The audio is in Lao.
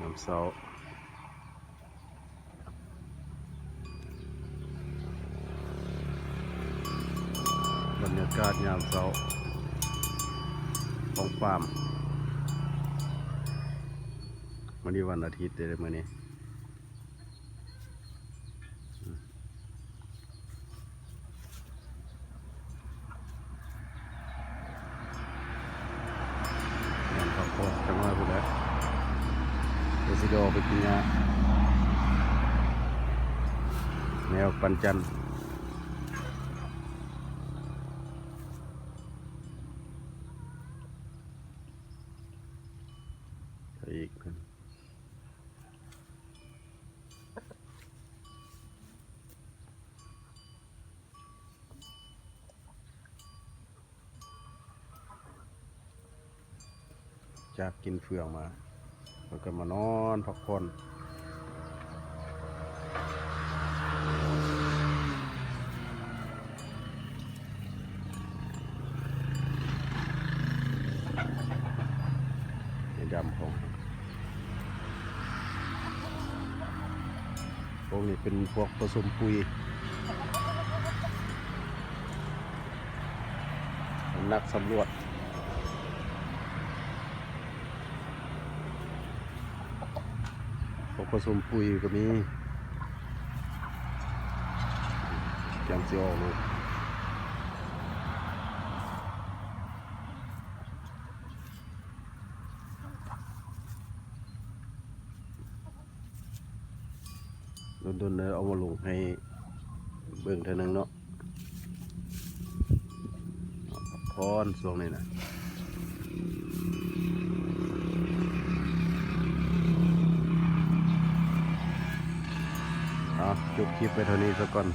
ຍາມເຊົ້າ ບັນຍາກາດຍາມເຊົ້າຂອງຟາມ. ມື້ນີ້ວັນອາທິດເດ້ ມື້ນີ້. ນອນພັກຜ່ອນຈັກໜ້ອຍພຸ້ນແຫຼະ ດຽວຊິໄດ້ອອກໄປກິນຫຍ້າ ແມວປັນຈັນ ໄປອີກ. ຈາກກິນເຟືອງມາ ແລ້ວກໍມານອນພັກຜ່ອນ. ໄອ້ດຳຂອງ ພວກນີ້ເປັນພວກປະສົມປຸຍ ເປັນນັກສຳຫຼວດ. ພວກປະສົມປຸຍກໍມີ ກຳລັງຊິອອກລູກ. ດົນໆ ເອົາມາລົງໃຫ້ເບິ່ງເທື່ອໜຶ່ງເນາະ ພັກຜ່ອນຊ່ວງນີ້ນະ. ເອົາ ຈົບຄລິບໄວ້ເທົ່ານີ້ສາກ່ອນ.